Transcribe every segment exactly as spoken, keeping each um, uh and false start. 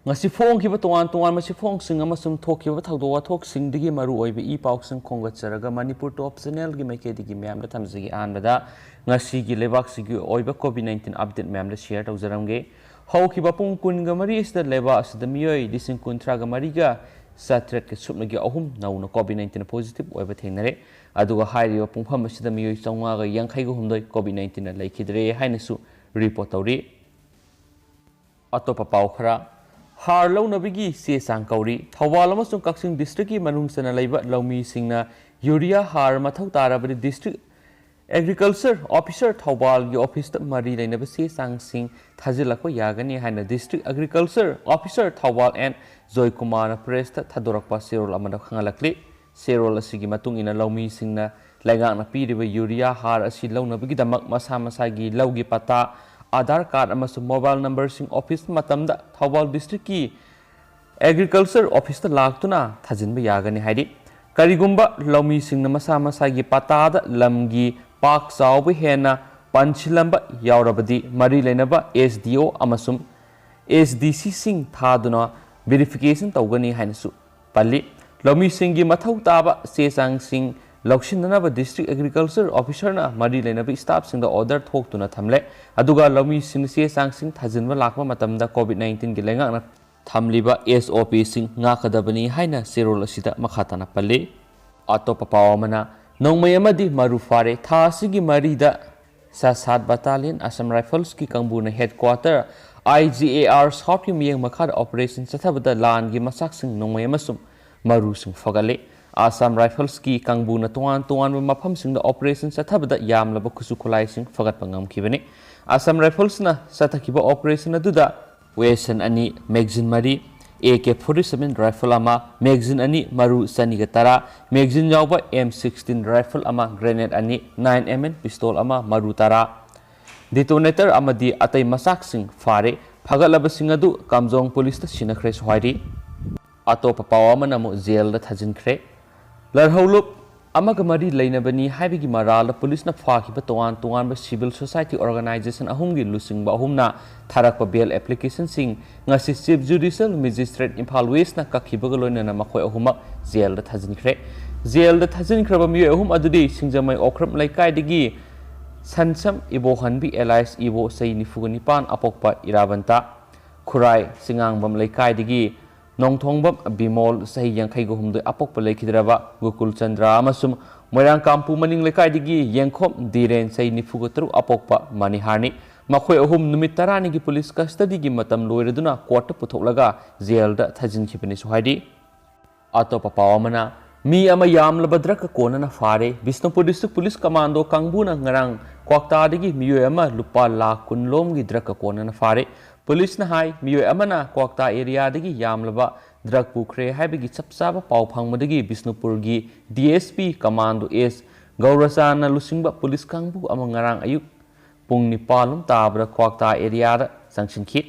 ꯉꯁꯤ ꯐꯣꯡꯈꯤꯕ ꯇꯣꯉꯥꯟ ꯇꯣꯉꯥꯟꯕ ꯆꯦꯐꯣꯡꯁꯤꯡ ꯑꯃꯁꯨꯡ ꯊꯣꯛꯈꯤꯕ ꯊꯧꯗꯣꯛ ꯋꯥꯊꯣꯛꯁꯤꯡꯗꯒꯤ ꯃꯔꯨꯑꯣꯏꯕ ꯏ ꯄꯥꯎꯁꯤꯡ ꯈꯣꯝꯒꯠꯆꯔꯒ ꯃꯅꯤꯄꯨꯔ ꯇꯣꯞ ꯆꯦꯅꯦꯜꯒꯤ ꯃꯥꯏꯀꯩꯗꯒꯤ ꯃꯌꯥꯝꯗ ꯊꯝꯖꯒꯦ꯫ ꯑꯍꯥꯟꯕꯗ ꯉꯁꯤꯒꯤ ꯂꯩꯕꯥꯛꯁꯤꯒꯤ ꯑꯣꯏꯕ ꯀꯣꯚꯤꯗ ꯅꯥꯏꯟꯇꯤꯟ ꯑꯞꯗꯦꯠ ꯃꯌꯥꯝꯗ ꯁꯤꯌꯔ ꯇꯧꯖꯔꯝꯒꯦ꯫ ꯍꯧꯈꯤꯕ ꯄꯨꯡ ꯀꯨꯟꯒ ꯃꯔꯤ ꯑꯁꯤꯗ ꯂꯩꯕꯥꯛ ꯑꯁꯤꯗ ꯃꯤꯑꯣꯏ ꯂꯤꯁꯤꯡ ꯀꯨꯟꯊ꯭ꯔꯥꯒ ꯃꯔꯤꯒ ꯆꯥꯇ꯭ꯔꯦꯠꯀ ꯁꯨꯞꯅꯒꯤ ꯑꯍꯨꯝ ꯅꯧꯅ ꯀꯣꯚꯤꯗ ꯅꯥꯏꯟꯇꯤꯟ ꯄꯣꯖꯤꯇꯤꯚ ꯑꯣꯏꯕ ꯊꯦꯡꯅꯔꯦ꯫ ꯑꯗꯨꯒ ꯍꯥꯏꯔꯤꯕ ꯄꯨꯡꯐꯝ ꯑꯁꯤꯗ ꯃꯤꯑꯣꯏ ꯆꯥꯝꯃꯉꯥꯒ ꯌꯥꯡꯈꯩꯒ ꯍꯨꯝꯗꯣꯏ ꯀꯣꯚꯤꯗ ꯅꯥꯏꯟꯇꯤꯟꯅ ꯂꯩꯈꯤꯗ꯭ꯔꯦ ꯍꯥꯏꯅꯁꯨ ꯔꯤꯄꯣꯔꯠ ꯇꯧꯔꯤ꯫ ꯑꯇꯣꯞꯄ ꯄꯥꯎ ꯈꯔ꯫ ꯍꯥꯔ ꯂꯧꯅꯕꯒꯤ ꯆꯦ ꯆꯥꯡ ꯀꯧꯔꯤ꯫ ꯊꯧꯕꯥꯜ ꯑꯃꯁꯨꯡ ꯀꯛꯆꯤꯡ ꯗꯤꯁꯇ꯭ꯔꯤꯛꯀꯤ ꯃꯅꯨꯡ ꯆꯟꯅ ꯂꯩꯕ ꯂꯧꯃꯤꯁꯤꯡꯅ ꯌꯨꯔꯤꯌꯥ ꯍꯥꯔ ꯃꯊꯧ ꯇꯥꯔꯕꯗꯤ ꯗꯤꯁꯇ꯭ꯔꯤꯛ ꯑꯦꯒ꯭ꯔꯤꯀꯜꯆꯔ ꯑꯣꯐꯤꯁꯔ ꯊꯧꯕꯥꯜꯒꯤ ꯑꯣꯐꯤꯁꯇ ꯃꯔꯤ ꯂꯩꯅꯕ ꯆꯦ ꯆꯥꯡꯁꯤꯡ ꯊꯥꯖꯤꯜꯂꯛꯄ ꯌꯥꯒꯅꯤ ꯍꯥꯏꯅ district agriculture officer Thoubal N ꯖꯣꯏꯀꯨꯃꯥꯔꯅ ꯄ꯭ꯔꯦꯁꯇ ꯊꯥꯗꯣꯔꯛꯄ ꯆꯦꯔꯣꯜ ꯑꯃꯗ ꯈꯪꯍꯜꯂꯛꯂꯤ꯫ ꯆꯦꯔꯣꯜ ꯑꯁꯤꯒꯤ ꯃꯇꯨꯡ ꯏꯟꯅ ꯂꯧꯃꯤꯁꯤꯡꯅ ꯂꯩꯉꯥꯛꯅ ꯄꯤꯔꯤꯕ ꯌꯨꯔꯤꯌꯥ ꯍꯥꯔ ꯑꯁꯤ ꯂꯧꯅꯕꯒꯤꯗꯃꯛ ꯃꯁꯥ ꯃꯁꯥꯒꯤ ꯂꯧꯒꯤ ꯄꯇꯥ, ꯑꯥꯙꯥꯔ ꯀꯥꯔꯗ ꯑꯃꯁꯨꯡ ꯃꯣꯕꯥꯏꯜ ꯅꯝꯕꯔꯁꯤꯡ ꯑꯣꯐꯤꯁ ꯃꯇꯝꯗ ꯊꯧꯕꯥꯜ ꯗꯤꯁꯇ꯭ꯔꯤꯛꯀꯤ ꯑꯦꯒ꯭ꯔꯤꯀꯜꯆꯔ ꯑꯣꯐꯤꯁꯇ ꯂꯥꯛꯇꯨꯅ ꯊꯥꯖꯤꯟꯕ ꯌꯥꯒꯅꯤ ꯍꯥꯏꯔꯤ꯫ ꯀꯔꯤꯒꯨꯝꯕ ꯂꯧꯃꯤꯁꯤꯡꯅ ꯃꯁꯥ ꯃꯁꯥꯒꯤ ꯄꯇꯥꯗ ꯂꯝꯒꯤ ꯄꯥꯛ ꯆꯥꯎꯕ ꯍꯦꯟꯅ ꯄꯟꯁꯤꯜꯂꯝꯕ ꯌꯥꯎꯔꯕꯗꯤ ꯃꯔꯤ ꯂꯩꯅꯕ ꯑꯦꯁ ꯗꯤ ꯑꯣ ꯑꯃꯁꯨꯡ ꯑꯦꯁ ꯗꯤ ꯁꯤꯁꯤꯡ ꯊꯥꯗꯨꯅ ꯚꯦꯔꯤꯐꯤꯀꯦꯁꯟ ꯇꯧꯒꯅꯤ ꯍꯥꯏꯅꯁꯨ ꯄꯜꯂꯤ꯫ ꯂꯧꯃꯤꯁꯤꯡꯒꯤ ꯃꯊꯧ ꯇꯥꯕ ꯆꯦ ꯆꯥꯡꯁꯤꯡ ꯂꯧꯁꯤꯟꯅꯅꯕ ꯗꯤꯁꯇ꯭ꯔꯤꯛ ꯑꯦꯒ꯭ꯔꯤꯀꯜꯆꯔ ꯑꯣꯐꯤꯁꯔꯅ ꯃꯔꯤ ꯂꯩꯅꯕ ꯁ꯭ꯇꯥꯐꯁꯤꯡꯗ ꯑꯣꯔꯗꯔ ꯊꯣꯛꯇꯨꯅ ꯊꯝꯂꯦ꯫ ꯑꯗꯨꯒ ꯂꯧꯃꯤꯁꯤꯡꯅ ꯆꯦ ꯆꯥꯡꯁꯤꯡ ꯊꯥꯖꯤꯟꯕ ꯂꯥꯛꯄ ꯃꯇꯝꯗ ꯀꯣꯚꯤꯗ ꯅꯥꯏꯟꯇꯤꯟꯒꯤ ꯂꯩꯉꯥꯛꯅ ꯊꯝꯂꯤꯕ ꯑꯦꯁ ꯑꯣ ꯄꯤꯁꯤꯡ ꯉꯥꯛꯀꯗꯕꯅꯤ ꯍꯥꯏꯅ ꯆꯦꯔꯣꯜ ꯑꯁꯤꯗ ꯃꯈꯥ ꯇꯥꯅ ꯄꯜꯂꯤ꯫ ꯑꯇꯣꯞꯄ ꯄꯥꯎ ꯑꯃꯅ, ꯅꯣꯡꯃꯩ ꯑꯃꯗꯤ ꯃꯔꯨ ꯐꯥꯔꯦ꯫ ꯊꯥ ꯑꯁꯤꯒꯤ ꯃꯔꯤꯗ ꯁꯥꯁꯥꯠ ꯕꯠꯇꯥꯂꯤꯌꯟ ꯑꯁꯥꯝ ꯔꯥꯏꯐꯜꯁꯀꯤ ꯀꯥꯡꯕꯨꯅ headquarter I G A R ꯁꯥꯎꯠꯀꯤ ꯃꯤꯠꯌꯦꯡ ꯃꯈꯥꯗ ꯑꯣꯄꯔꯦꯁꯟ ꯆꯠꯊꯕꯗ ꯂꯥꯟꯒꯤ ꯃꯆꯥꯛꯁꯤꯡ, ꯅꯣꯡꯃꯩ ꯑꯃꯁꯨꯡ ꯃꯔꯨꯁꯤꯡ ꯐꯒꯠꯂꯤ꯫ ꯑꯁꯥꯝ ꯔꯥꯏꯐꯜꯁꯀꯤ ꯀꯥꯡꯕꯨꯅ ꯇꯣꯉꯥꯟ ꯇꯣꯉꯥꯟꯕ ꯃꯐꯝꯁꯤꯡꯗ ꯑꯣꯄꯔꯦꯁꯟ ꯆꯠꯊꯕꯗ ꯌꯥꯝꯂꯕ ꯈꯨꯠꯁꯨ ꯈꯨꯠꯂꯥꯏꯁꯤꯡ ꯐꯒꯠꯄ ꯉꯝꯈꯤꯕꯅꯤ꯫ ꯑꯁꯥꯝ ꯔꯥꯏꯐꯜꯁꯅ ꯆꯠꯊꯈꯤꯕ ꯑꯣꯄꯔꯦꯁꯟ ꯑꯗꯨꯗ ꯋꯦꯁꯟ ꯑꯅꯤ, ꯃꯦꯒꯖꯤꯟ ꯃꯔꯤ, A K forty seven rifle ꯑꯃ, ꯃꯦꯒꯖꯤꯟ ꯑꯅꯤ, ꯃꯔꯨ ꯆꯅꯤꯒ ꯇꯔꯥ, ꯃꯦꯒꯖꯤꯟ ꯌꯥꯎꯕ ꯑꯦꯝ ꯁꯤꯛꯁꯇꯤꯟ ꯔꯥꯏꯐꯜ ꯑꯃ, ꯒ꯭ꯔꯦꯅꯦꯗ ꯑꯅꯤ, ꯅꯥꯏꯟ ꯑꯦꯝ ꯑꯦꯝ ꯄꯤꯁꯇꯣꯜ ꯑꯃ, ꯃꯔꯨ ꯇꯔꯥ, ꯗꯤꯇꯣꯅꯦꯇꯔ ꯑꯃꯗꯤ ꯑꯇꯩ ꯃꯆꯥꯛꯁꯤꯡ ꯐꯥꯔꯦ꯫ ꯐꯒꯠꯂꯕꯁꯤꯡ ꯑꯗꯨ ꯀꯥꯝꯖꯣꯡ ꯄꯨꯂꯤꯁꯇ ꯁꯤꯟꯅꯈ꯭ꯔꯦꯁꯨ ꯍꯥꯏꯔꯤ꯫ ꯑꯇꯣꯞꯄ ꯄꯥꯎ ꯑꯃꯅ ꯑꯃꯨꯛ ꯖꯦꯜꯗ ꯊꯥꯖꯤꯟꯈ꯭ꯔꯦ꯫ ꯂꯔꯍꯧꯂꯨꯞ ꯑꯃꯒ ꯃꯔꯤ ꯂꯩꯅꯕꯅꯤ ꯍꯥꯏꯕꯒꯤ ꯃꯔꯥꯜꯗ ꯄꯨꯂꯤꯁꯅ ꯐꯥꯈꯤꯕ ꯇꯣꯉꯥꯟ ꯇꯣꯉꯥꯟꯕ civil society organization ꯑꯍꯨꯝꯒꯤ ꯂꯨꯆꯤꯡꯕ ꯑꯍꯨꯝꯅ ꯊꯥꯔꯛꯄ bail applicationꯁꯤꯡ ꯉꯁꯤ Chief Judicial Magistrate ꯏꯝꯐꯥꯜ Westꯅ ꯀꯛꯈꯤꯕꯒ ꯂꯣꯏꯅꯅ ꯃꯈꯣꯏ ꯑꯍꯨꯝꯃꯛ ꯖꯦꯜꯗ ꯊꯥꯖꯤꯟꯈ꯭ꯔꯦ꯫ ꯖꯦꯜꯗ ꯊꯥꯖꯤꯟꯈ꯭ꯔꯕ ꯃꯤꯑꯣꯏ ꯑꯍꯨꯝ ꯑꯗꯨꯗꯤ ꯁꯤꯡꯖꯃꯩ ꯑꯣꯀ꯭ꯔꯝ ꯂꯩꯀꯥꯏꯗꯒꯤ ꯁꯟꯁꯝ ꯏꯕꯣꯍꯟꯕꯤ alias ꯏꯕꯣ, ꯆꯍꯤ ꯅꯤꯐꯨꯒ ꯅꯤꯄꯥꯟ, ꯑꯄꯣꯛꯄ ꯏꯔꯥꯕꯟꯇ, ꯈꯨꯔꯥꯏ ꯆꯤꯉꯥꯡꯕꯝ ꯂꯩꯀꯥꯏꯗꯒꯤ ꯅꯣꯡꯊꯣꯡꯕꯝ ꯕꯤꯃꯣꯜ, ꯆꯍꯤ ꯌꯥꯡꯈꯩꯒ ꯍꯨꯝꯗꯣꯏ, ꯑꯄꯣꯛꯄ ꯂꯩꯈꯤꯗ꯭ꯔꯕ ꯒꯣꯀꯨꯜ ꯆꯟꯗ꯭ꯔ, ꯑꯃꯁꯨꯡ ꯃꯣꯏꯔꯥꯡ ꯀꯥꯝꯄꯨ ꯃꯅꯤꯡ ꯂꯩꯀꯥꯏꯗꯒꯤ ꯌꯦꯡꯈꯣꯝ ꯙꯤꯔꯦꯟ, ꯆꯍꯤ ꯅꯤꯐꯨꯒ ꯇꯔꯨꯛ, ꯑꯄꯣꯛꯄ ꯃꯅꯤꯍꯥꯔꯅꯤ꯫ ꯃꯈꯣꯏ ꯑꯍꯨꯝ ꯅꯨꯃꯤꯠ ꯇꯔꯥꯅꯤꯒꯤ ꯄꯨꯂꯤꯁ ꯀꯁꯇꯗꯤꯒꯤ ꯃꯇꯝ ꯂꯣꯏꯔꯗꯨꯅ ꯀꯣꯔꯠꯇ ꯄꯨꯊꯣꯛꯂꯒ ꯖꯦꯜꯗ ꯊꯥꯖꯤꯟꯈꯤꯕꯅꯤꯁꯨ ꯍꯥꯏꯔꯤ꯫ ꯑꯇꯣꯞꯄ ꯄꯥꯎ ꯑꯃꯅ, ꯃꯤ ꯑꯃ ꯌꯥꯝꯂꯕ ꯗ꯭ꯔꯒ ꯀꯣꯟꯅꯅ ꯐꯥꯔꯦ꯫ ꯕꯤꯁꯅꯨꯄꯨꯔ ꯗꯤꯁꯇ꯭ꯔꯤꯛ ꯄꯨꯂꯤꯁ ꯀꯃꯥꯟꯗꯣ ꯀꯥꯡꯕꯨꯅ ꯉꯔꯥꯡ ꯀ꯭ꯋꯥꯛꯇꯥꯗꯒꯤ ꯃꯤꯑꯣꯏ ꯑꯃ ꯂꯨꯄꯥ ꯂꯥꯈ ꯀꯨꯟ ꯂꯣꯝꯒꯤ ꯗ꯭ꯔꯒ ꯀꯣꯟꯅꯅ ꯐꯥꯔꯦ꯫ ꯄꯨꯂꯤꯁꯅ ꯍꯥꯏ, ꯃꯤꯑꯣꯏ ꯑꯃꯅ ꯀ꯭ꯋꯥꯛꯇꯥ ꯑꯦꯔꯤꯌꯥꯗꯒꯤ ꯌꯥꯝꯂꯕ ꯗ꯭ꯔꯒ ꯄꯨꯈ꯭ꯔꯦ ꯍꯥꯏꯕꯒꯤ ꯆꯞ ꯆꯥꯕ ꯄꯥꯎ ꯐꯪꯕꯗꯒꯤ ꯕꯤꯁꯅꯨꯄꯨꯔꯒꯤ D S P commando S ꯒꯧꯔꯆꯥꯟꯅ ꯂꯨꯆꯤꯡꯕ ꯄꯨꯂꯤꯁ ꯀꯥꯡꯕꯨ ꯑꯃ ꯉꯔꯥꯡ ꯑꯌꯨꯛ ꯄꯨꯡ ꯅꯤꯄꯥꯟ ꯂꯣꯝ ꯇꯥꯕꯗ ꯀ꯭ꯋꯥꯛꯇꯥ ꯑꯦꯔꯤꯌꯥꯗ ꯆꯪꯁꯤꯟꯈꯤ꯫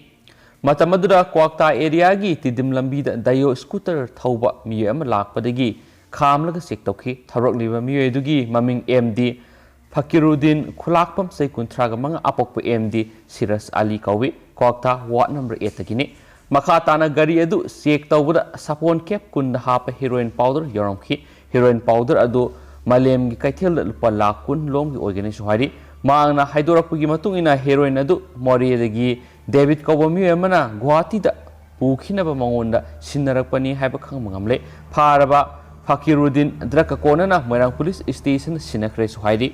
ꯃꯇꯝ ꯑꯗꯨꯗ ꯀ꯭ꯋꯥꯛꯇꯥ ꯑꯦꯔꯤꯌꯥꯒꯤ ꯇꯤꯗꯤꯝ ꯂꯝꯕꯤꯗ ꯗꯥꯏꯌꯣ ꯁ꯭ꯀꯨꯇꯔ ꯊꯧꯕ ꯃꯤꯑꯣꯏ ꯑꯃ ꯂꯥꯛꯄꯗꯒꯤ ꯈꯥꯝꯂꯒ ꯆꯦꯛ ꯇꯧꯈꯤ꯫ ꯊꯧꯔꯛꯂꯤꯕ ꯃꯤꯑꯣꯏ ꯑꯗꯨꯒꯤ ꯃꯃꯤꯡ M D ꯐꯀꯤꯔꯨꯗꯤꯟ ꯈꯨꯂꯥꯛꯄꯝ, ꯆꯍꯤ ꯀꯨꯟꯊ꯭ꯔꯥꯒ ꯃꯉꯥ, ꯑꯄꯣꯛꯄ M D ꯁꯤꯔꯁ ꯑꯂꯤ ꯀꯧꯏ꯫ ꯀ꯭ꯋꯥꯛꯇꯥ ꯋꯥꯔꯗ ꯅꯝꯕꯔ ꯑꯩꯠꯇꯒꯤꯅꯤ꯫ ꯃꯈꯥ ꯇꯥꯅ ꯒꯥꯔꯤ ꯑꯗꯨ ꯆꯦꯛ ꯇꯧꯕꯗ ꯁꯥꯄꯣꯟ ꯀꯦꯞ ꯀꯨꯟꯗ ꯍꯥꯞꯄ ꯍꯦꯔꯣꯏꯟ ꯄꯥꯎꯗꯔ ꯌꯥꯎꯔꯝꯈꯤ꯫ ꯍꯦꯔꯣꯏꯟ ꯄꯥꯎꯗꯔ ꯑꯗꯨ ꯃꯥꯂꯦꯝꯒꯤ ꯀꯩꯊꯦꯜꯗ ꯂꯨꯄꯥ ꯂꯥꯈ ꯀꯨꯟ ꯂꯣꯝꯒꯤ ꯑꯣꯏꯒꯅꯤꯁꯨ ꯍꯥꯏꯔꯤ꯫ ꯃꯍꯥꯛꯅ ꯍꯥꯏꯗꯣꯔꯛꯄꯒꯤ ꯃꯇꯨꯡ ꯏꯟꯅ, ꯍꯦꯔꯣꯏꯟ ꯑꯗꯨ ꯃꯣꯔꯦꯗꯒꯤ ꯗꯦꯕꯤꯠ ꯀꯧꯕ ꯃꯤꯑꯣꯏ ꯑꯃꯅ ꯒꯨꯋꯥꯍꯥꯇꯤꯗ ꯄꯨꯈꯤꯅꯕ ꯃꯉꯣꯟꯗ ꯁꯤꯟꯅꯔꯛꯄꯅꯤ ꯍꯥꯏꯕ ꯈꯪꯕ ꯉꯝꯂꯦ꯫ ꯐꯥꯔꯕ ꯐꯀꯤꯔꯨꯗꯤꯟ ꯗ꯭ꯔꯒ ꯀꯣꯟꯅꯅ ꯃꯣꯏꯔꯥꯡ ꯄꯨꯂꯤꯁ ꯁ꯭ꯇꯦꯁꯟꯗ ꯁꯤꯟꯅꯈ꯭ꯔꯦꯁꯨ ꯍꯥꯏꯔꯤ꯫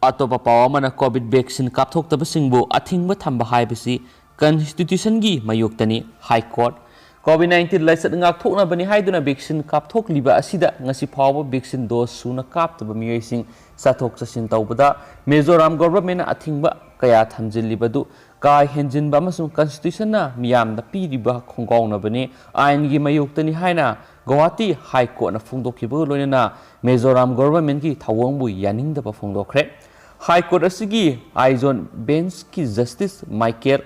ꯑꯇꯣꯞꯄ ꯄꯥꯎ ꯑꯃꯅ, ꯀꯣꯚꯤꯗ ꯚꯦꯛꯁꯤꯟ ꯀꯥꯞꯊꯣꯛꯇꯕꯁꯤꯡꯕꯨ ꯑꯊꯤꯡꯕ ꯊꯝꯕ ꯍꯥꯏꯕꯁꯤ ꯀꯟꯁꯇꯤꯇ꯭ꯌꯨꯁꯟꯒꯤ ꯃꯥꯌꯣꯛꯇꯅꯤ, ꯍꯥꯏ ꯀꯣꯔꯠ꯫ ꯀꯣꯚꯤꯗ ꯅꯥꯏꯟꯇꯤꯟ ꯂꯥꯏꯆꯠ ꯉꯥꯛꯊꯣꯛꯅꯕꯅꯤ ꯍꯥꯏꯗꯨꯅ ꯚꯦꯛꯁꯤꯟ ꯀꯥꯞꯊꯣꯛꯂꯤꯕ ꯑꯁꯤꯗ ꯉꯁꯤ ꯐꯥꯎꯕ ꯚꯦꯛꯁꯤꯟ ꯗꯣꯁ ꯁꯨꯅ ꯀꯥꯞꯇꯕ ꯃꯤꯑꯣꯏꯁꯤꯡ ꯆꯠꯊꯣꯛ ꯆꯠꯁꯤꯟ ꯇꯧꯕꯗ ꯃꯤꯖꯣꯔꯥꯝ ꯒꯣꯚꯔꯟꯃꯦꯟꯠꯅ ꯑꯊꯤꯡꯕ ꯀꯌꯥ ꯊꯝꯖꯤꯜꯂꯤꯕꯗꯨ ꯀꯥ ꯍꯦꯟꯖꯤꯟꯕ ꯑꯃꯁꯨꯡ ꯀꯟꯁꯇꯤꯇ꯭ꯌꯨꯁꯟꯅ ꯃꯤꯌꯥꯝꯗ ꯄꯤꯔꯤꯕ ꯈꯣꯡꯒꯥꯎꯅꯕꯅꯤ, ꯑꯥꯏꯟꯒꯤ ꯃꯥꯌꯣꯛꯇꯅꯤ ꯍꯥꯏꯅ ꯒꯧꯍꯥꯇꯤ ꯍꯥꯏ ꯀꯣꯔꯠꯅ ꯐꯣꯡꯗꯣꯛꯈꯤꯕꯒ ꯂꯣꯏꯅꯅ ꯃꯤꯖꯣꯔꯥꯝ ꯒꯣꯚꯔꯟꯃꯦꯟꯠꯀꯤ ꯊꯧꯑꯣꯡꯕꯨ ꯌꯥꯅꯤꯡꯗꯕ ꯐꯣꯡꯗꯣꯛꯈ꯭ꯔꯦ꯫ ꯍꯥꯏ ꯀꯣꯔꯠ ꯑꯁꯤꯒꯤ ꯑꯥꯏꯖꯣꯟ ꯕꯦꯟꯆꯀꯤ ꯖꯁꯇꯤꯁ ꯃꯥꯏꯀꯦꯜ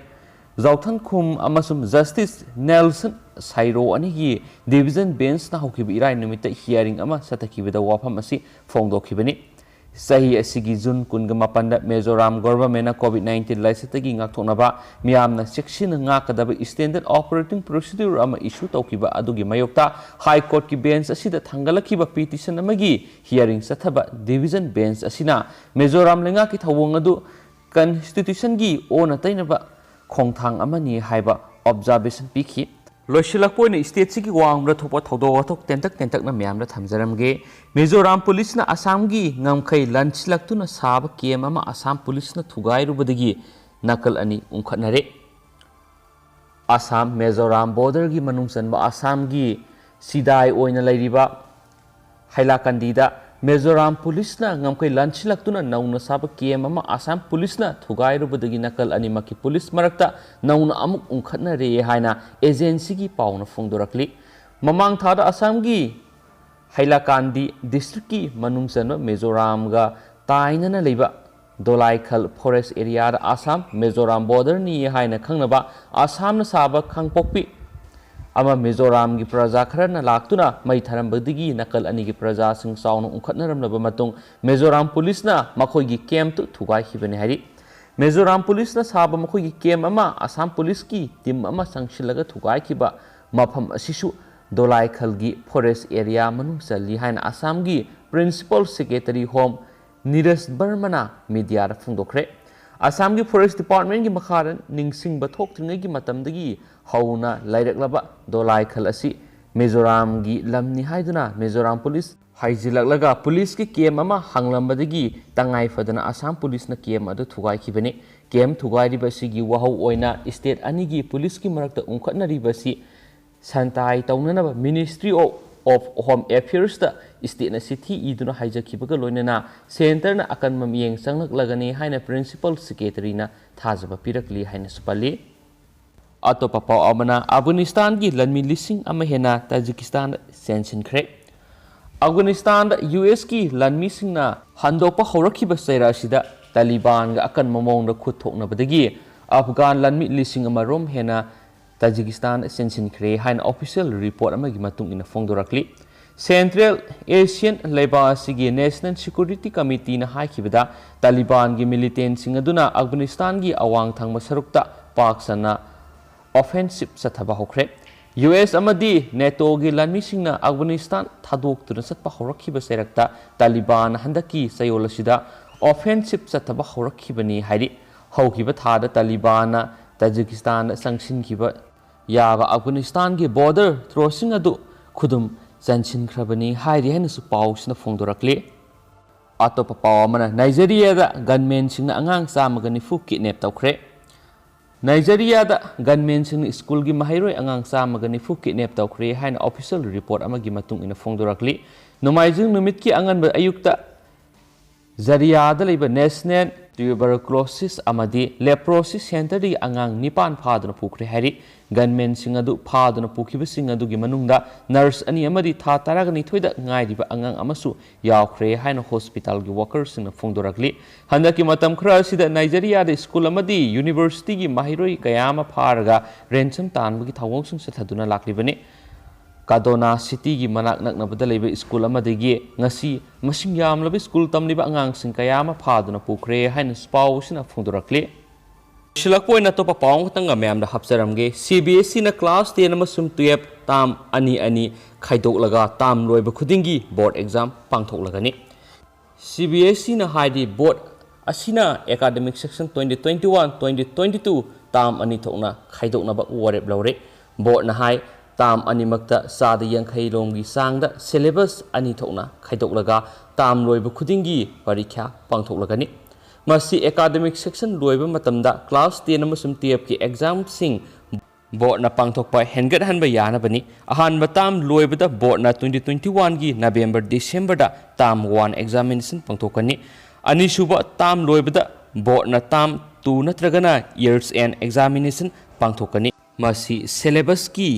ꯖꯥꯎꯊꯟꯈꯨꯝ ꯑꯃꯁꯨꯡ ꯖꯁꯇꯤꯁ ꯅꯦꯜꯁꯟ ꯁꯥꯏꯔꯣ ꯑꯅꯤꯒꯤ ꯗꯤꯚꯤꯖꯟ ꯕꯦꯟꯁꯅ ꯍꯧꯈꯤꯕ ꯏꯔꯥꯏ ꯅꯨꯃꯤꯠꯇ ꯍꯤꯌꯥꯔꯤꯡ ꯑꯃ ꯆꯠꯊꯈꯤꯕꯗ ꯋꯥꯐꯝ ꯑꯁꯤ ꯐꯣꯡꯗꯣꯛꯈꯤꯕꯅꯤ꯫ ꯆꯍꯤ ꯑꯁꯤꯒꯤ ꯖꯨꯟ ꯀꯨꯟꯒ ꯃꯥꯄꯟꯗ ꯃꯤꯖꯣꯔꯥꯝ ꯒꯣꯚꯔꯟꯃꯦꯟꯠꯅ ꯀꯣꯚꯤꯗ ꯅꯥꯏꯟꯇꯤꯟ ꯂꯥꯏꯆꯠꯇꯒꯤ ꯉꯥꯛꯊꯣꯛꯅꯕ ꯃꯤꯌꯥꯝꯅ ꯆꯦꯛꯁꯤꯟꯅ ꯉꯥꯛꯀꯗꯕ ꯁ꯭ꯇꯦꯟꯗꯔꯗ ꯑꯣꯄꯔꯦꯇꯤꯡ ꯄ꯭ꯔꯣꯁꯤꯗ꯭ꯌꯨꯔ ꯑꯃ ꯏꯁꯨ ꯇꯧꯈꯤꯕ ꯑꯗꯨꯒꯤ ꯃꯥꯌꯣꯛꯇ ꯍꯥꯏ ꯀꯣꯔꯠꯀꯤ ꯕꯦꯟꯆ ꯑꯁꯤꯗ ꯊꯥꯡꯒꯠꯂꯛꯈꯤꯕ ꯄꯤꯇꯤꯁꯟ ꯑꯃꯒꯤ ꯍꯤꯌꯥꯔꯤꯡ ꯆꯠꯊꯕ ꯗꯤꯚꯤꯖꯟ ꯕꯦꯟꯆ ꯑꯁꯤꯅ ꯃꯤꯖꯣꯔꯥꯝ ꯂꯩꯉꯥꯛꯀꯤ ꯊꯧꯑꯣꯡ ꯑꯗꯨ ꯀꯟꯁꯇꯤꯇ꯭ꯌꯨꯁꯟꯒꯤ ꯑꯣꯟꯅ ꯇꯩꯅꯕ ꯈꯣꯡꯊꯥꯡ ꯑꯃꯅꯤ ꯍꯥꯏꯕ ꯑꯣꯕꯖꯥꯔꯕꯦꯁꯟ ꯄꯤꯈꯤ꯫ ꯂꯣꯏꯁꯤꯜꯂꯛꯄ ꯑꯣꯏꯅ ꯁ꯭ꯇꯦꯠꯁꯤꯒꯤ ꯋꯥꯡꯃꯗ ꯊꯣꯛꯄ ꯊꯧꯗꯣꯛ ꯋꯥꯊꯣꯛ ꯇꯦꯟꯇꯛ ꯇꯦꯟꯇꯛꯅ ꯃꯌꯥꯝꯗ ꯊꯝꯖꯔꯝꯒꯦ꯫ ꯃꯤꯖꯣꯔꯥꯝ ꯄꯨꯂꯤꯁꯅ ꯑꯁꯥꯝꯒꯤ ꯉꯝꯈꯩ ꯂꯟꯁꯤꯜꯂꯛꯇꯨꯅ ꯁꯥꯕ ꯀꯦꯝ ꯑꯃ ꯑꯁꯥꯝ ꯄꯨꯂꯤꯁꯅ ꯊꯨꯒꯥꯏꯔꯨꯕꯗꯒꯤ ꯅꯥꯀꯜ ꯑꯅꯤ ꯎꯪꯈꯠꯅꯔꯦ꯫ ꯑꯁꯥꯝ ꯃꯤꯖꯣꯔꯥꯝ ꯕꯣꯔꯗꯔꯒꯤ ꯃꯅꯨꯡ ꯆꯟꯕ ꯑꯁꯥꯝꯒꯤ ꯁꯤꯗꯥꯏ ꯑꯣꯏꯅ ꯂꯩꯔꯤꯕ ꯍꯥꯏꯂꯥꯀꯟꯗꯤꯗ ꯃꯤꯖꯣꯔꯥꯝ ꯄꯨꯂꯤꯁꯅ ꯉꯝꯈꯩ ꯂꯟꯁꯤꯜꯂꯛꯇꯨꯅ ꯅꯧꯅ ꯁꯥꯕ ꯀꯦꯝ ꯑꯃ ꯑꯁꯥꯝ ꯄꯨꯂꯤꯁꯅ ꯊꯨꯒꯥꯏꯔꯨꯕꯗꯒꯤ ꯅꯥꯀꯜ ꯑꯅꯤꯃꯛꯀꯤ ꯄꯨꯂꯤꯁ ꯃꯔꯛꯇ ꯅꯧꯅ ꯑꯃꯨꯛ ꯎꯪꯈꯠꯅꯔꯦ ꯍꯥꯏꯅ ꯑꯦꯖꯦꯟꯁꯤꯒꯤ ꯄꯥꯎꯅ ꯐꯣꯡꯗꯣꯔꯛꯂꯤ꯫ ꯃꯃꯥꯡ ꯊꯥꯗ ꯑꯁꯥꯝꯒꯤ ꯍꯥꯏꯂꯥꯀꯥꯟꯗꯤ ꯗꯤꯁꯇ꯭ꯔꯤꯛꯀꯤ ꯃꯅꯨꯡ ꯆꯟꯕ ꯃꯤꯖꯣꯔꯥꯝꯒ ꯇꯥꯏꯅꯅ ꯂꯩꯕ ꯗꯣꯂꯥꯏꯈꯜ ꯐꯣꯔꯦꯁ ꯑꯦꯔꯤꯌꯥꯗ ꯑꯁꯥꯝ ꯃꯤꯖꯣꯔꯥꯝ ꯕꯣꯔꯗꯔꯅꯤ ꯍꯥꯏꯅ ꯈꯪꯅꯕ ꯑꯁꯥꯝꯅ ꯁꯥꯕ ꯈꯥꯡꯄꯣꯛꯄꯤ ꯑꯃ ꯃꯤꯖꯣꯔꯥꯝꯒꯤ ꯄ꯭ꯔꯖꯥ ꯈꯔꯅ ꯂꯥꯛꯇꯨꯅ ꯃꯩ ꯊꯥꯔꯝꯕꯗꯒꯤ ꯅꯥꯀꯜ ꯑꯅꯤꯒꯤ ꯄ꯭ꯔꯖꯥꯁꯤꯡ ꯆꯥꯎꯅ ꯎꯪꯈꯠꯅꯔꯝꯂꯕ ꯃꯇꯨꯡ ꯃꯤꯖꯣꯔꯥꯝ ꯄꯨꯂꯤꯁꯅ ꯃꯈꯣꯏꯒꯤ ꯀꯦꯝꯇꯨ ꯊꯨꯒꯥꯏꯈꯤꯕꯅꯤ ꯍꯥꯏꯔꯤ꯫ ꯃꯤꯖꯣꯔꯥꯝ ꯄꯨꯂꯤꯁꯅ ꯁꯥꯕ ꯃꯈꯣꯏꯒꯤ ꯀꯦꯝ ꯑꯃ ꯑꯁꯥꯝ ꯄꯨꯂꯤꯁꯀꯤ ꯇꯤꯝ ꯑꯃ ꯆꯪꯁꯤꯜꯂꯒ ꯊꯨꯒꯥꯏꯈꯤꯕ ꯃꯐꯝ ꯑꯁꯤꯁꯨ ꯗꯣꯂꯥꯏꯈꯜꯒꯤ ꯐꯣꯔꯦꯁ ꯑꯦꯔꯤꯌꯥ ꯃꯅꯨꯡ ꯆꯜꯂꯤ ꯍꯥꯏꯅ ꯑꯁꯥꯝꯒꯤ ꯄ꯭ꯔꯤꯟꯁꯤꯄꯥꯜ ꯁꯦꯀ꯭ꯔꯦꯇꯔꯤ ꯍꯣꯝ ꯅꯤꯔꯖ ꯕꯔꯃꯅ ꯃꯤꯗꯤꯌꯥꯗ ꯐꯣꯡꯗꯣꯛꯈ꯭ꯔꯦ꯫ ꯑꯁꯥꯝꯒꯤ ꯐꯣꯔꯦꯁ ꯗꯤꯄꯥꯔꯠꯃꯦꯟꯒꯤ ꯃꯈꯥꯗ ꯅꯤꯡꯁꯤꯡꯕ ꯊꯣꯛꯇ꯭ꯔꯤꯉꯩꯒꯤ ꯃꯇꯝꯗꯒꯤ ꯍꯧꯅ ꯂꯩꯔꯛꯂꯕ ꯗꯣꯂꯥꯏꯈꯜ ꯑꯁꯤ ꯃꯤꯖꯣꯔꯥꯝꯒꯤ ꯂꯝꯅꯤ ꯍꯥꯏꯗꯨꯅ ꯃꯤꯖꯣꯔꯥꯝ ꯄꯨꯂꯤꯁ ꯍꯥꯏꯖꯤꯜꯂꯛꯂꯒ ꯄꯨꯂꯤꯁꯀꯤ ꯀꯦꯝ ꯑꯃ ꯍꯥꯡꯂꯝꯕꯗꯒꯤ ꯇꯉꯥꯏ ꯐꯗꯅ ꯑꯁꯥꯝ ꯄꯨꯂꯤꯁꯅ ꯀꯦꯝ ꯑꯗꯨ ꯊꯨꯒꯥꯏꯈꯤꯕꯅꯤ꯫ ꯀꯦꯝ ꯊꯨꯒꯥꯏꯔꯤꯕ ꯑꯁꯤꯒꯤ ꯋꯥꯍꯧ ꯑꯣꯏꯅ ꯁ꯭ꯇꯦꯠ ꯑꯅꯤꯒꯤ ꯄꯨꯂꯤꯁꯀꯤ ꯃꯔꯛꯇ ꯎꯪꯈꯠꯅꯔꯤꯕ ꯑꯁꯤ ꯁꯟꯇꯥꯏ ꯇꯧꯅꯅꯕ ꯃꯤꯅꯤꯁꯇ꯭ꯔꯤ ꯑꯣꯐ ꯍꯣꯝ ꯑꯦꯐꯤꯌꯔꯁꯇ ꯁ꯭ꯇꯦꯠꯅ ꯆꯤꯊꯤ ꯏꯗꯨꯅ ꯍꯥꯏꯖꯈꯤꯕꯒ ꯂꯣꯏꯅꯅ ꯁꯦꯟꯇꯔꯅ ꯑꯀꯟꯕ ꯃꯤꯠꯌꯦꯡ ꯆꯪꯂꯛꯂꯒꯅꯤ ꯍꯥꯏꯅ ꯄ꯭ꯔꯤꯟꯁꯤꯄꯥꯜ ꯁꯦꯀ꯭ꯔꯦꯇꯔꯤꯅ ꯊꯥꯖꯕ ꯄꯤꯔꯛꯂꯤ ꯍꯥꯏꯅꯁꯨ ꯄꯜꯂꯤ꯫ ꯑꯇꯣꯞꯄ ꯄꯥꯎ ꯑꯃꯅ, ꯑꯐꯒꯥꯅꯤꯁꯇꯥꯟꯒꯤ ꯂꯟꯃꯤ ꯂꯤꯁꯤꯡ ꯑꯃ ꯍꯦꯟꯅ ꯇꯥꯖꯤꯀꯤꯁꯇꯥꯟꯗ ꯆꯦꯟꯁꯤꯟꯈ꯭ꯔꯦ꯫ ꯑꯐꯒꯥꯅꯤꯁꯇꯥꯟꯗ ꯌꯨ ꯑꯦꯁꯀꯤ ꯂꯟꯃꯤꯁꯤꯡꯅ ꯍꯟꯗꯣꯛꯄ ꯍꯧꯔꯛꯈꯤꯕ ꯆꯩꯔꯥꯛ ꯑꯁꯤꯗ ꯇꯥꯂꯤꯕꯥꯟꯒ ꯑꯀꯟꯕ ꯃꯑꯣꯡꯗ ꯈꯨꯠ ꯊꯣꯛꯅꯕꯗꯒꯤ ꯑꯐꯒꯥꯟ ꯂꯥꯟꯃꯤ ꯂꯤꯁꯤꯡ ꯑꯃ ꯔꯣꯝ ꯍꯦꯟꯅ ꯇꯥꯖꯤꯀꯤꯁꯇꯥꯟ ꯆꯦꯟꯁꯤꯟꯈ꯭ꯔꯦ ꯍꯥꯏꯅ ꯑꯣꯐꯤꯁꯤꯌꯦꯜ ꯔꯤꯄꯣꯔꯠ ꯑꯃꯒꯤ ꯃꯇꯨꯡ ꯏꯟꯅ ꯐꯣꯡꯗꯣꯔꯛꯂꯤ꯫ ꯁꯦꯟꯇ꯭ꯔꯦꯜ ꯑꯦꯁꯤꯌꯟ ꯂꯩꯕꯥꯛ ꯑꯁꯤꯒꯤ ꯅꯦꯁꯅꯦꯜ ꯁꯦꯀ꯭ꯌꯨꯔꯤꯇꯤ ꯀꯃꯤꯇꯤꯅ ꯍꯥꯏꯈꯤꯕꯗ, ꯇꯥꯂꯤꯕꯥꯟꯒꯤ ꯃꯤꯂꯤꯇꯦꯟꯁꯤꯡ ꯑꯗꯨꯅ ꯑꯐꯒꯥꯅꯤꯁꯇꯥꯟꯒꯤ ꯑꯋꯥꯡ ꯊꯪꯕ ꯁꯔꯨꯛꯇ ꯄꯥꯛ ꯁꯟꯅ ꯑꯣꯐꯦꯟꯁꯤꯞ ꯆꯠꯊꯕ ꯍꯧꯈ꯭ꯔꯦ꯫ ꯌꯨ ꯑꯦꯁ ꯑꯃꯗꯤ ꯅꯦꯇꯣꯒꯤ ꯂꯥꯟꯃꯤꯁꯤꯡꯅ ꯑꯐꯒꯥꯅꯤꯁꯇꯥꯟ ꯊꯥꯗꯣꯛꯇꯨꯅ ꯆꯠꯄ ꯍꯧꯔꯛꯈꯤꯕ ꯆꯩꯔꯛꯇ ꯇꯥꯂꯤꯕꯥꯟ ꯍꯟꯗꯛꯀꯤ ꯆꯌꯣꯜ ꯑꯁꯤꯗ ꯑꯣꯐꯦꯟꯁꯤꯞ ꯆꯠꯊꯕ ꯍꯧꯔꯛꯈꯤꯕꯅꯤ ꯍꯥꯏꯔꯤ꯫ ꯍꯧꯈꯤꯕ ꯊꯥꯗ ꯇꯥꯂꯤꯕꯥꯟꯅ ꯇꯥꯖꯤꯀꯤꯁꯇꯥꯟꯗ ꯆꯪꯁꯤꯟꯈꯤꯕ ꯌꯥꯕ ꯑꯐꯒꯥꯅꯤꯁꯇꯥꯟꯒꯤ ꯕꯣꯔꯗꯔ ꯊ꯭ꯔꯣꯁꯤꯡ ꯑꯗꯨ ꯈꯨꯗꯨꯝ ꯆꯟꯁꯤꯟꯈ꯭ꯔꯕꯅꯤ ꯍꯥꯏꯔꯤ ꯍꯥꯏꯅꯁꯨ ꯄꯥꯎꯁꯤꯅ ꯐꯣꯡꯗꯣꯔꯛꯂꯤ꯫ ꯑꯇꯣꯞꯄ ꯄꯥꯎ ꯑꯃꯅ, ꯅꯥꯏꯖꯦꯔꯤꯌꯥꯗ ꯒꯟꯃꯦꯟꯁꯤꯡꯅ ꯑꯉꯥꯡ ꯆꯥꯝꯃꯒ ꯅꯤꯐꯨ ꯀꯤꯗꯅꯦꯞ ꯇꯧꯈ꯭ꯔꯦ꯫ ꯅꯥꯏꯖꯦꯔꯤꯌꯥꯗ ꯒꯟꯃꯦꯟꯁꯤꯡꯅ ꯁ꯭ꯀꯨꯜꯒꯤ ꯃꯍꯩꯔꯣꯏ ꯑꯉꯥꯡ ꯆꯥꯝꯃꯒ ꯅꯤꯐꯨ ꯀꯤꯗꯅꯦꯞ ꯇꯧꯈ꯭ꯔꯦ ꯍꯥꯏꯅ ꯑꯣꯐꯤꯁꯤꯌꯦꯜ ꯔꯤꯄꯣꯔꯠ ꯑꯃꯒꯤ ꯃꯇꯨꯡ ꯏꯟꯅ ꯐꯣꯡꯗꯣꯔꯛꯂꯤ꯫ ꯅꯣꯡꯃꯥꯏꯖꯤꯡ ꯅꯨꯃꯤꯠꯀꯤ ꯑꯉꯟꯕ ꯑꯌꯨꯛꯇ ꯖꯔꯤꯌꯥꯗ ꯂꯩꯕ ꯅꯦꯁꯅꯦꯜ ꯇ꯭ꯌꯨꯕꯔꯀ꯭ꯂꯣꯁꯤꯁ ꯑꯃꯗꯤ ꯂꯦꯄ꯭ꯔꯣꯁꯤ ꯁꯦꯟꯇꯔꯗꯒꯤ ꯑꯉꯥꯡ ꯅꯤꯄꯥꯟ ꯐꯥꯗꯨꯅ ꯄꯨꯈ꯭ꯔꯦ ꯍꯥꯏꯔꯤ꯫ ꯒꯟꯃꯦꯟꯁꯤꯡ ꯑꯗꯨ ꯐꯥꯗꯨꯅ ꯄꯨꯈꯤꯕꯁꯤꯡ ꯑꯗꯨꯒꯤ ꯃꯅꯨꯡꯗ ꯅꯔꯁ ꯑꯅꯤ ꯑꯃꯗꯤ ꯊꯥ ꯇꯔꯥꯒ ꯅꯤꯊꯣꯏꯗ ꯉꯥꯏꯔꯤꯕ ꯑꯉꯥꯡ ꯑꯃꯁꯨ ꯌꯥꯎꯈ꯭ꯔꯦ ꯍꯥꯏꯅ ꯍꯣꯁꯄꯤꯇꯥꯜꯒꯤ ꯋꯥꯀꯔꯁꯤꯡꯅ ꯐꯣꯡꯗꯣꯔꯛꯂꯤ꯫ ꯍꯟꯗꯛꯀꯤ ꯃꯇꯝ ꯈꯔ ꯑꯁꯤꯗ ꯅꯥꯏꯖꯦꯔꯤꯌꯥꯗ ꯁ꯭ꯀꯨꯜ ꯑꯃꯗꯤ ꯌꯨꯅꯤꯚꯔꯁꯤꯇꯤꯒꯤ ꯃꯍꯩꯔꯣꯏ ꯀꯌꯥ ꯑꯃ ꯐꯥꯔꯒ ꯔꯦꯟꯁꯝ ꯇꯥꯟꯕꯒꯤ ꯊꯧꯑꯣꯡꯁꯤꯡ ꯆꯠꯊꯗꯨꯅ ꯂꯥꯛꯂꯤꯕꯅꯤ꯫ ꯀꯥꯗꯣꯅꯥ ꯁꯤꯇꯤꯒꯤ ꯃꯅꯥꯛ ꯅꯛꯅꯕꯗ ꯂꯩꯕ ꯁ꯭ꯀꯨꯜ ꯑꯃꯗꯒꯤ ꯉꯁꯤ ꯃꯁꯤꯡ ꯌꯥꯝꯂꯕ ꯁ꯭ꯀꯨꯜ ꯇꯝꯂꯤꯕ ꯑꯉꯥꯡꯁꯤꯡ ꯀꯌꯥ ꯑꯃ ꯐꯥꯗꯨꯅ ꯄꯨꯈ꯭ꯔꯦ ꯍꯥꯏꯅ ꯄꯥꯎ ꯑꯁꯤꯅ ꯐꯣꯡꯗꯣꯔꯛꯂꯤ꯫ ꯂꯣꯏꯁꯤꯜꯂꯛꯄ ꯑꯣꯏꯅ ꯑꯇꯣꯞꯄ ꯄꯥꯎ ꯑꯃꯈꯛꯇꯪꯒ ꯃꯌꯥꯝꯗ ꯍꯥꯞꯆꯔꯝꯒꯦ꯫ ꯁꯤ ꯕꯤ ꯑꯦꯁ ꯏꯅ ꯀ꯭ꯂꯥꯁ ꯇꯦꯟ ꯑꯃꯁꯨꯡ ꯇꯨꯌꯦꯜꯞ ꯇꯥꯝ ꯑꯅꯤ ꯑꯅꯤ ꯈꯥꯏꯗꯣꯛꯂꯒ ꯇꯥꯝ ꯂꯣꯏꯕ ꯈꯨꯗꯤꯡꯒꯤ ꯕꯣꯔꯗ ꯑꯦꯛꯖꯥꯝ ꯄꯥꯡꯊꯣꯛꯂꯒꯅꯤ꯫ ꯁꯤ ꯕꯤ ꯑꯦꯁ ꯏꯅ ꯍꯥꯏꯗꯤ ꯕꯣꯔꯗ ꯑꯁꯤꯅ academic session twenty twenty-one twenty twenty-two ꯇꯥꯝ ꯑꯅꯤ ꯊꯣꯛꯅ ꯈꯥꯏꯗꯣꯛꯅꯕ ꯋꯥꯔꯦꯞ ꯂꯧꯔꯦ꯫ ꯕꯣꯔꯗꯅ ꯍꯥꯏ, ꯇꯥꯝ ꯑꯅꯤꯃꯛꯇ ꯆꯥꯗ ꯌꯥꯡꯈꯩ ꯔꯣꯝꯒꯤ ꯆꯥꯡꯗ ꯁꯦꯂꯦꯕꯁ ꯑꯅꯤ ꯊꯣꯛꯅ ꯈꯥꯏꯗꯣꯛꯂꯒ ꯇꯥꯝ ꯂꯣꯏꯕ ꯈꯨꯗꯤꯡꯒꯤ ꯄꯔꯤꯈ꯭ꯌꯥ ꯄꯥꯡꯊꯣꯛꯂꯒꯅꯤ꯫ ꯃꯁꯤ ꯑꯦꯀꯥꯗꯃꯤꯛ ꯁꯦꯁꯟ ꯂꯣꯏꯕ ꯃꯇꯝꯗ ꯀ꯭ꯂꯥꯁ ꯇꯦꯟ ꯑꯃꯁꯨꯡ ꯇꯨꯌꯦꯜꯞꯀꯤ ꯑꯦꯛꯖꯥꯝꯁꯤꯡ ꯕꯣꯔꯗꯅ ꯄꯥꯡꯊꯣꯛꯄ ꯍꯦꯟꯒꯠꯍꯟꯕ ꯌꯥꯅꯕꯅꯤ꯫ ꯑꯍꯥꯟꯕ ꯇꯥꯝ ꯂꯣꯏꯕꯗ ꯕꯣꯔꯗꯅ twenty twenty-one ꯒꯤ ꯅꯕꯦꯝꯕꯔ ꯗꯤꯁꯦꯝꯕꯔꯗ ꯇꯥꯝ ꯋꯥꯟ ꯑꯦꯛꯖꯥꯃꯤꯅꯦꯁꯟ ꯄꯥꯡꯊꯣꯛꯀꯅꯤ꯫ ꯑꯅꯤꯁꯨꯕ ꯇꯥꯝ ꯂꯣꯏꯕꯗ ꯕꯣꯔꯗꯅ ꯇꯥꯝ ꯇꯨ ꯅꯠꯇ꯭ꯔꯒꯅ ꯌꯔꯁ ꯑꯦꯟ ꯑꯦꯛꯖꯥꯃꯤꯅꯦꯁꯟ ꯄꯥꯡꯊꯣꯛꯀꯅꯤ꯫ ꯃꯁꯤ ꯁꯦꯂꯦꯕꯁꯀꯤ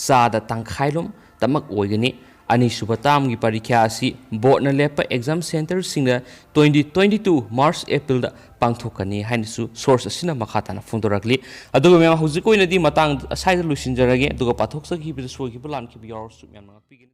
ꯆꯥꯗ ꯇꯪꯈꯥꯏꯔꯣꯝꯇꯃꯛ ꯑꯣꯏꯒꯅꯤ꯫ ꯑꯅꯤꯁꯨꯕ ꯇꯥꯝꯒꯤ ꯄꯔꯤꯈ꯭ꯌꯥ ꯑꯁꯤ ꯕꯣꯔꯗꯅ ꯂꯦꯞꯄ ꯑꯦꯛꯖꯥꯝ ꯁꯦꯟꯇꯔꯁꯤꯡꯗ twenty twenty two March April ꯗ ꯄꯥꯡꯊꯣꯛꯀꯅꯤ ꯍꯥꯏꯅꯁꯨ ꯁꯣꯔꯁ ꯑꯁꯤꯅ ꯃꯈꯥ ꯇꯥꯅ ꯐꯣꯡꯗꯣꯔꯛꯂꯤ꯫ ꯑꯗꯨꯒ ꯃꯌꯥꯝ, ꯍꯧꯖꯤꯛ ꯑꯣꯏꯅꯗꯤ ꯃꯇꯥꯡ ꯑꯁ꯭ꯋꯥꯏꯗ ꯂꯣꯏꯁꯤꯟꯖꯔꯒꯦ꯫ ꯑꯗꯨꯒ ꯄꯥꯊꯣꯛꯆꯈꯤꯕꯗ ꯁꯣꯏꯈꯤꯕ ꯂꯥꯟꯈꯤꯕ ꯌꯥꯎꯔꯁꯨ ꯃꯌꯥꯝꯅ ꯉꯥꯛꯄꯤꯒꯅꯤ꯫